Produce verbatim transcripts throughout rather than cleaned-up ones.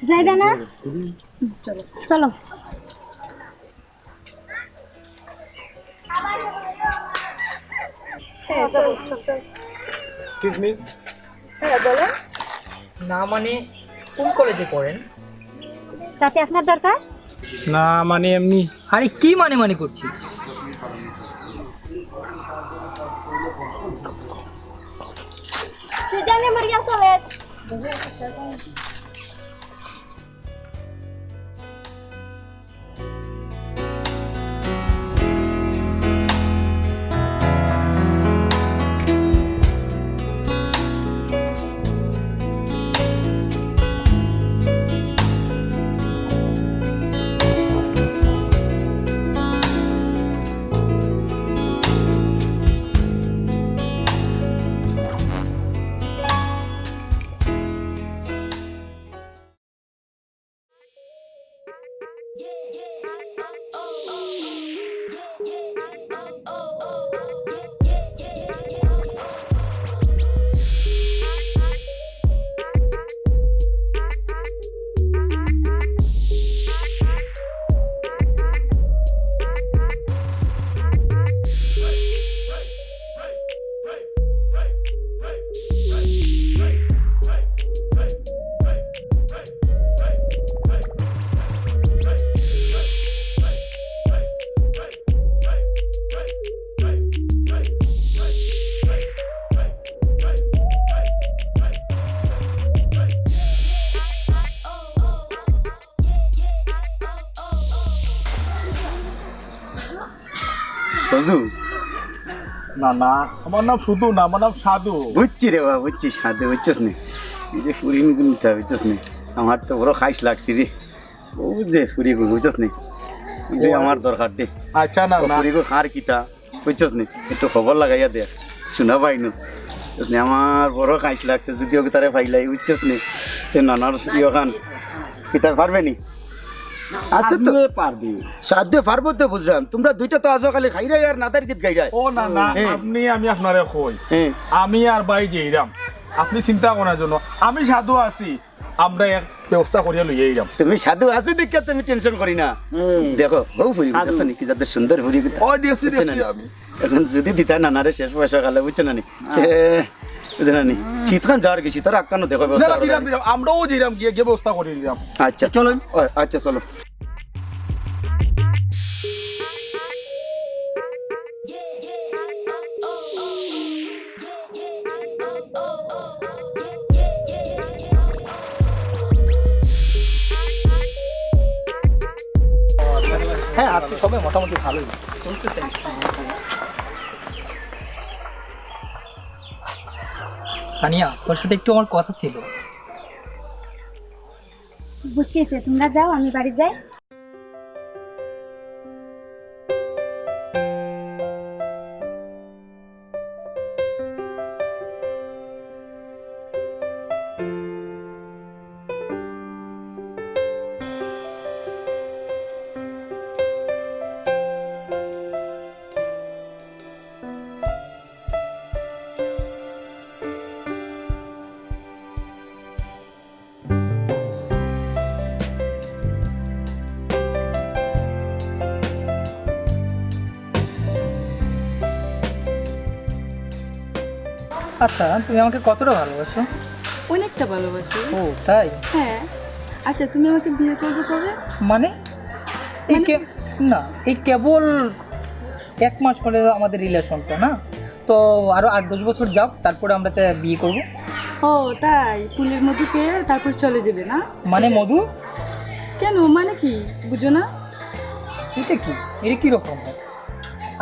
যাইবা না? চলো। হ্যাঁ, চলো, চলো, চলো। Excuse me. হ্যাঁ, বলেন। না মানে, কোন কলেজে পড়েন? তাতে আপনার দরকার? না মানে এমনি। আরে কি মানে মানে করছিস? সুজা মেমোরিয়াল কলেজ। বন্ধু। না, না, আমার নাম শুধু না, আমার নাম সাধু। বুঝছি রে বাবা, বুঝছি, সাধু, বুঝছস নি? এই যে ফুরিগুলো নিতে হবে, বুঝছস নি? আমার তো বড় খাইশ লাগছে রে। ও যে ফুরিগুলো, বুঝছস নি? এই যে আমার দরকার রে। আচ্ছা, না, ও না। ফুরিগুলো খার কিতা? বুঝছস নি? একটু খবর লাগাইয়া দেখ, শোনা পাই নু। বুঝছস নি? আমার বড় খাইশ লাগছে, যদি ওকে তারে পাইলাই, বুঝছস নি? তে নানার ইয়ে খান, কিতা পারবে নি? আছে তো। সাধুয়ে পারবে। সাধুয়ে পারবো তো বুঝলাম। তোমরা দুইটা তো আছো খালি খাইরাই আর নাদার গীত গাইরাই। ও না, না, হ্যাঁ। আপনি, আমি আপনারে কই। হ্যাঁ। আমি আর ভাই যেইরাম। আপনি চিন্তা করার জন্য। আমি সাধু আছি। আমরা এক ব্যবস্থা করিয়া লইয়া আইলাম। তুমি সাধু আছো দেখিয়া তুমি টেনশন করি না। হুম। দেখো, বউ ফুরি সাধু। বুঝছো নি? কি যাতে সুন্দর ফুরি। ও, দেখছি, বুঝছো না দেখছি নি? আমি। এখন যদি দিতা নানারে শেষ পয়সা খালে, বুঝছো না নি? হ্যাঁ। সে, বুঝছো না নি? শীতকাল যাওয়ার কি, শীতর আক্কানো দেখো, না, ব্যবস্থা না, করে দিলাম, দিলাম। দিলাম। আমরাও দিলাম, গিয়া, গিয়া ব্যবস্থা করে দিলাম। আচ্ছা। চলো। ও, আচ্ছা, চলো। হ্যাঁ, আজকে সবাই মোটামুটি ভালোই চলতেছে। সানিয়া, তোর সাথে একটু আমার কথা ছিল। বুঝছি তো, তোমরা যাও, আমি বাড়ি যাই। আচ্ছা, তুমি আমাকে কতটা ভালোবাসো? অনেকটা ভালোবাসি। ও, তাই? হ্যাঁ। আচ্ছা, তুমি আমাকে বিয়ে করবে কবে? মানে? এই মানে কে-, না, এই কেবল এক মাস হলে আমাদের রিলেশনটা, না? তো আরো আট দশ বছর যাক, তারপরে আমরা চাই বিয়ে করব। ও, তাই? ফুলের মধু খেয়ে তারপর চলে যাবে, না? মানে মধু? কেন, মানে কি? বুঝো না? এটা কি? এটা কি রকম হয়?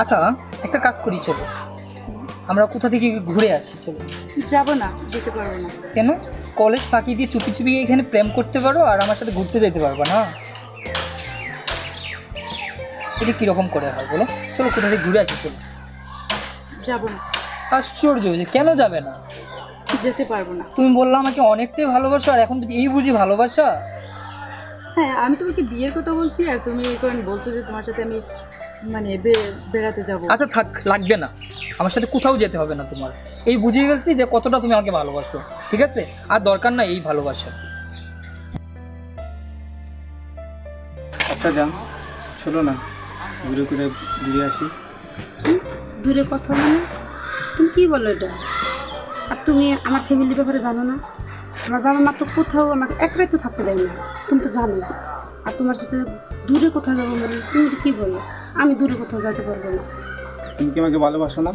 আচ্ছা, একটা কাজ করি, চলো আমরা কোথা থেকে ঘুরে আসি, চলো। যাব না, যেতে পারবো না। কেন? কলেজ ফাঁকি দিয়ে চুপি চুপি এখানে প্রেম করতে পারো আর আমার সাথে ঘুরতে যেতে পারবা না? এটা কিরকম করে হয় বলো? চলো কোথা থেকে ঘুরে আসি, চলো। যাব না। আশ্চর্য যে কেন যাবে না? যেতে পারবো না। তুমি বললাম আমাকে অনেকটাই ভালোবাসো, আর এখন এই বুঝি ভালোবাসা? হ্যাঁ, আমি তোমাকে বিয়ের কথা বলছি, আর তুমি এখন বলছো যে তোমার সাথে আমি, মানে, বে-, বেড়াতে যাব। আচ্ছা থাক, লাগবে না, আমার সাথে কোথাও যেতে হবে না তোমার। এই বুঝে গেছি যে কতটা তুমি আমাকে ভালোবাসো, ঠিক আছে? আর দরকার না এই ভালোবাসা। আচ্ছা জান, চলো না, ঘুরে ঘুরে ঘুরে আসি। হুম? দূরে কথা মানে? তুমি কি বলো এটা? আর তুমি আমার ফ্যামিলির ব্যাপারে জানো না? আমার বাবা মা তো কোথাও আমাকে এক রাত তো থাকতে দেয় না, তুমি তো জানো। আর তোমার সাথে দূরে কোথাও যাবো মানে তুমি এটা কি বলো? আমি দূরে কোথাও যেতে পারবো না। তুমি কি আমাকে ভালোবাসো না?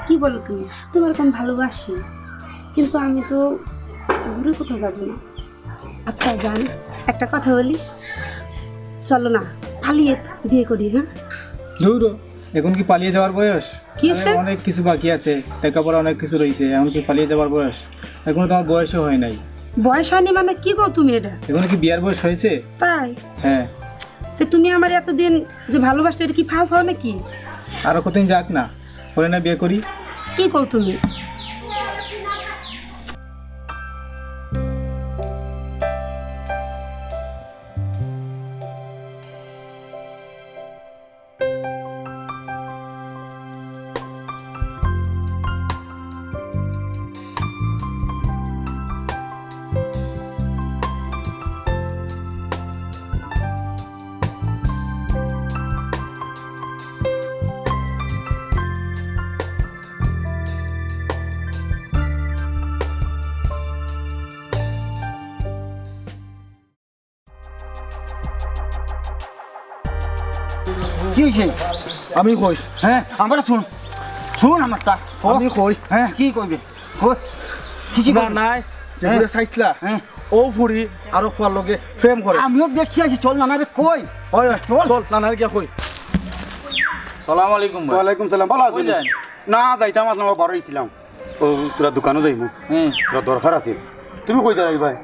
কি বলো তুমি? তোমার তো আমি ভালোবাসি, কিন্তু আমি তো দূরে কোথাও যাবো না। আচ্ছা জান, একটা কথা বলি, চলো না, পালিয়ে বিয়ে করি। হ্যাঁ, ধুরো, এখন কি পালিয়ে যাওয়ার বয়স? কি আরে, হচ্ছে? অনেক কিছু বাকি আছে, লেখাপড়া অনেক কিছু রয়েছে, এখন কি পালিয়ে যাওয়ার বয়স? এখন তো আমার বয়সও হয় নাই। বয়স হয়নি মানে কি গো তুমি এটা? এখন কি বিয়ার বয়স হয়েছে? তাই? হ্যাঁ। তো তুমি আমার এতদিন যে ভালোবাসতে, এটা কি ফাও ফাও নাকি? আরো কতদিন যাক না, পরে না বিয়ে করি। কি কও তুমি? কি হয়েছে? আমি কই। হ্যাঁ, আমার শুন, শুন আমারটা। ও। আমি কই। হ্যাঁ, কি কইবে? কই। কি, কি না, কইবে? নাই। হ্যাঁ। যেগুলো চাইছিলা, হ্যাঁ। ও ফুরি আরো ফুয়ার লগে প্রেম করে। আমিও দেখি আছি, চল নানারে কই। ওই, ওই, চল। চল, নানারে গিয়া কই। সালাম আলাইকুম ভাই। ওয়ালাইকুম সালাম, ভালো আছো? কই যান? না, যাইতাম, আজ আমার বারো হয়েছিলাম। ও, তোরা দোকানও যাইমু। হুম। তোরা দরকার আছে। তুমি কই যাই ভাই?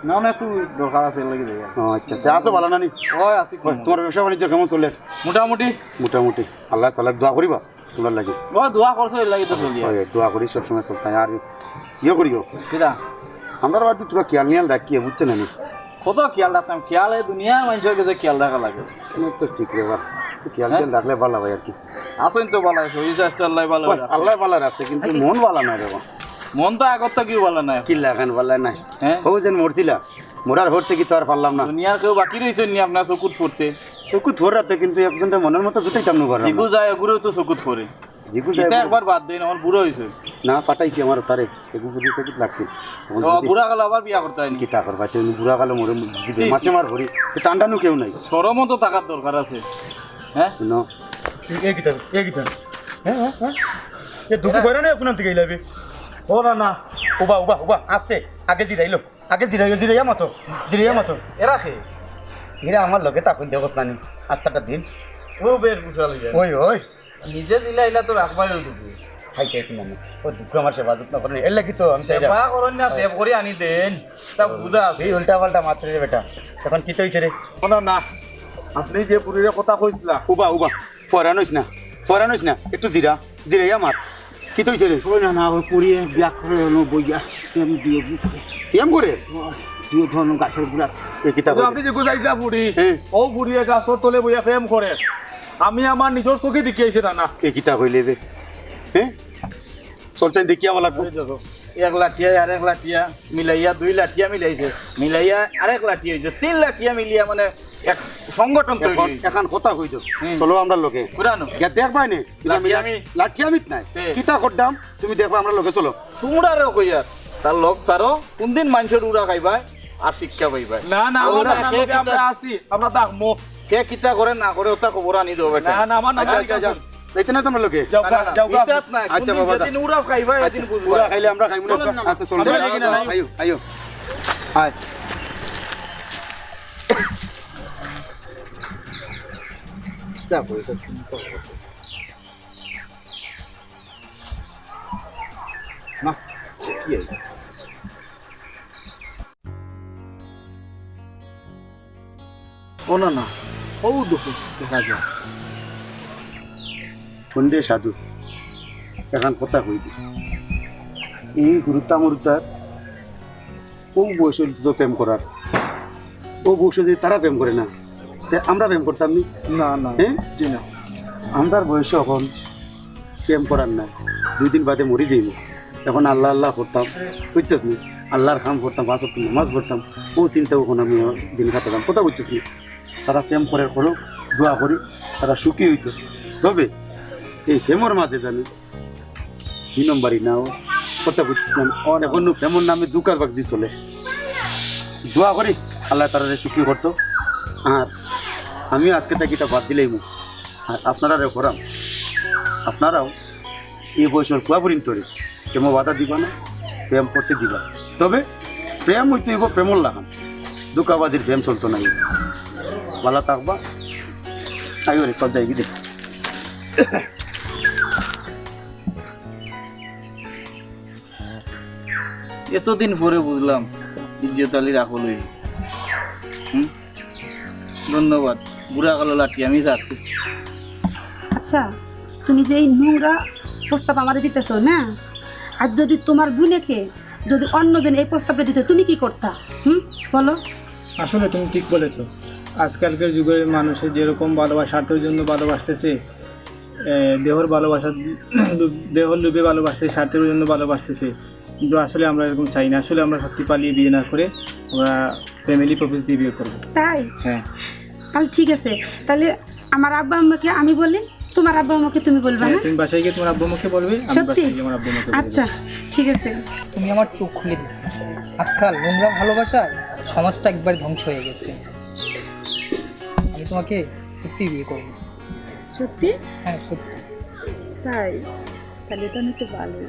না, না, একটু দরকার আছে, এর লাগি যাই। ও, আচ্ছা। তে আছো ভালো না নি? ওই, আছি ওই, কোনো তোমার ব্যবসা বাণিজ্য কেমন চলে? মোটামুটি। মোটামুটি। আল্লাহ তাআলা দোয়া করিবা তোমার লাগি। ও, দোয়া করছো, এর লাগি তো চলি। ওই, দোয়া করি সবসময় চলতে হয়। আর ইয়ে করিও। কিরা? আমরা বাদ তোরা খেয়াল নিয়াল রাখিয়ে, বুঝছো না নি? কত খেয়াল রাখতাম, খেয়ালে দুনিয়ার মানুষের কাছে খেয়াল রাখা লাগে। না, তো ঠিক রে বা। তো খেয়াল হ্যাঁ? খেয়াল রাখলে ভালো হয় আর কি। আছেন তো ভালো আছে, ওই চেষ্টা আল্লাহ ভালো ওই, রাখছে। আল্লাহ ভালো রাখছে, কিন্তু মন ভালো নাই রে বা। মন তো আগর তো কেউ ভালো নাই। কি লাগান ভালো নাই। হ্যাঁ? ও যেন মরছিলা, মরার হর থেকে তো আর পারলাম না। দুনিয়ার কেউ বাকি রইছে নি আপনার চকুত পড়তে? চকুত পড়াতে কিন্তু একজনটা মনের মতো জুটাইতাম না পারলাম। যেগু যায়, ওগুলোও তো চকুত পড়ে। যেগু যায় এটা ওগুলো। একবার বাদ দেন, আমার বুড়া হইছে। না, পাঠাইছি আমার তারে, এগু বুঝি চকুত লাগছে। এখন ও, যদি বুড়া কালে আবার বিয়া করতে হয়নি। কিতা করবা, তুমি বুড়া কালে মরে যদি ছি, মাসে ছি। মার ভরি, তো টান্ডানো কেউ নাই। শরমও তো থাকার দরকার আছে, হ্যাঁ? শুনো। এ, এ কিতা, এ কিতা? হ্যাঁ, হ্যাঁ, হ্যাঁ। এ দুঃখ এটা করে না, এখন থেকে ইলাবে। ও না, না। উবা, উবা, উবা, আস্তে। আগে জিরাইলো। আগে জিরাইও, জিরাইয়া মাতো। জিরাইয়া মাতো। এরা কে? এরা আমার লগে তা কইন দেখোস না নি। আস্তাটা দিন। ও বেশ বুঝালি যায়। ওই, ওই। নিজে দিলা ইলা তো রাখবাই ওই দুঃখ। খাই খাই কিনা নি। ও দুঃখ আমার সেবা যত্ন করেন। এর লাগি তো আমি চাই না। সেবা করেন না, সেব করে আনি দেন। তা বুঝা আছে। এই উল্টা পাল্টা মাত্র রে বেটা। এখন কি তো হইছে রে? শোনো না। আপনি যে পুরীর কথা কইছিলা। উবা, উবা। ফরান হইস না। ফরান হইস না। একটু জিরা। জিরাইয়া মাত। কি তো হইছে রে? ওই না, না, ওই পুড়িয়ে বিয়া করে হলো বইয়া। প্রেম দিয়ে বুকে। প্রেম করে? ওই, দুই ধরনের গাছের গুড়া। এ কিতা ওই যে করে? আপনি যে গুজাইছা পুড়ি, হ্যাঁ। ও পুড়িয়ে গাছর তলে বইয়া প্রেম করে। আমি আমার নিজের চোখে দেখি আইছি না, না। এ কিতা কইলে রে? হ্যাঁ? চল চাই দেখিয়া বলা। এই দেখো, এক লাঠিয়া আর এক লাঠিয়া মিলাইয়া দুই লাঠিয়া মিলাইছে। মিলাইয়া আরেক লাঠিয়া হইছে, তিন লাঠিয়া মিলিয়া মানে এক সংগঠন তৈরি এখন, হইছে। এখন কথা কইছো। হুম। চলো আমরা লগে। পুরানো। গিয়া দেখবাই নে। লাঠি আমি। লাঠি আমি নাই। তে। কিতা করতাম? তুমি দেখবা আমরা লগে চলো। তোমরা রে কইয়া। তার লগ সারো, কোনদিন মানুষের উড়া খাইবায় আর শিক্ষা পাইবায়। না, না, আমরা আমরা না, সে লগে আমরা কিতা আছি, আমরা থাকমু। কে কিতা করে না করে ওটা খবর আনি দেবো বেটা। না, না, আমার না, আচ্ছা, না, আচ্ছা, না, আচ্ছা। যাইতে না তোমরা লগে? যাও, না, না, যাও, যাও। ইচ্ছাত নাই। আচ্ছা, কোনদিন বাবা, যেদিন উড়া খাইবায়, আচ্ছা। এদিন বুঝবায়। উড়া খাইলে আমরা খাইমু না। চলো না, আচ্ছা, চলো। আমরা যাই না, না, আইও, আইও। আয়। দেখো, এটা চিন্তা করো। না, কি হইল? ও না, না, ও দেখো, দেখা যায়। কোন রে সাধু? এখন কথা কই দি। এই হুরুতা মুরুতার ও বয়সে তো প্রেম করার, ও বয়সে যদি তারা প্রেম করে না, তে আমরা প্রেম করতাম নি? না, না, হ্যাঁ? জি না। আমরার বয়সে এখন প্রেম করার না, দুই দিন বাদে মরি যাইব। এখন আল্লাহ আল্লাহ করতাম, বুঝছস নি? আল্লাহর কাম করতাম, পাঁচ ওয়াক্ত নামাজ পড়তাম, ও চিন্তা এখন আমি দিন কাটাতাম, কথা বুঝছস নি? তারা প্রেম করে করো, দোয়া করি, তারা সুখী হইতো। তবে এই প্রেমর মাঝে জানি দুই নম্বরই না ও, কথা বুঝছিস না? আর এখন প্রেমর নামে দুকার বাগজি চলে। দোয়া করি আল্লাহ তারারে সুখী করতো। আর আমি আজকে তাকে এটা বাদ দিলেই মুখ। আর আপনারারে করাম, আপনারাও এই বয়সের পুয়া পর্যন্ত প্রেম বাধা দিবা না, প্রেম করতে দিবা। তবে প্রেম হইতে হইব প্রেমর লাখান, দুকাবাজির প্রেম চলতো না। ভালা থাকবা। আইও রে, সব যাই গি দে। এতদিন পরে বুঝলাম ইজ্জত আলীর আকল হই। হুম, ধন্যবাদ। বুড়া কালো লাঠি আমি ছাড়ছি। আচ্ছা, তুমি যে এই নোংরা প্রস্তাব আমারে দিতেছো না, আর যদি তোমার বোনেকে যদি অন্য জন এই প্রস্তাবটা দিত, তুমি কি করতা? হুম, বলো। আসলে তুমি ঠিক বলেছো, আজকালকার যুগের মানুষের যেরকম ভালোবাসা, স্বার্থের জন্য ভালোবাসতেছে, এ, দেহর ভালোবাসা, দেহর লোভে ভালোবাসতেছে, স্বার্থের জন্য ভালোবাসতেছে, কিন্তু আসলে আমরা এরকম চাই না। আসলে আমরা সত্যি পালিয়ে বিয়ে না করে আমরা ফ্যামিলি প্রপোজ দিয়ে বিয়ে করবো। তাই? হ্যাঁ। তাহলে ঠিক আছে, তাহলে আমার আব্বা আম্মাকে আমি বলি, তোমার আব্বা আম্মাকে তুমি বলবা, হ্যাঁ, হ্যাঁ? তুমি বাসায় গিয়ে তোমার আব্বা আম্মাকে বলবে, আমি সত্যি? বাসায় গিয়ে আমার আব্বা আম্মাকে বলবো। আচ্ছা, ঠিক আছে। তুমি আমার চোখ খুলে দিছো। আজকাল নোংরা ভালোবাসায় সমাজটা একবার ধ্বংস হয়ে গেছে। আমি তোমাকে সত্যি বিয়ে করবো। সত্যি? হ্যাঁ, সত্যি। তাই? তাহলে তো অনেক ভালোই।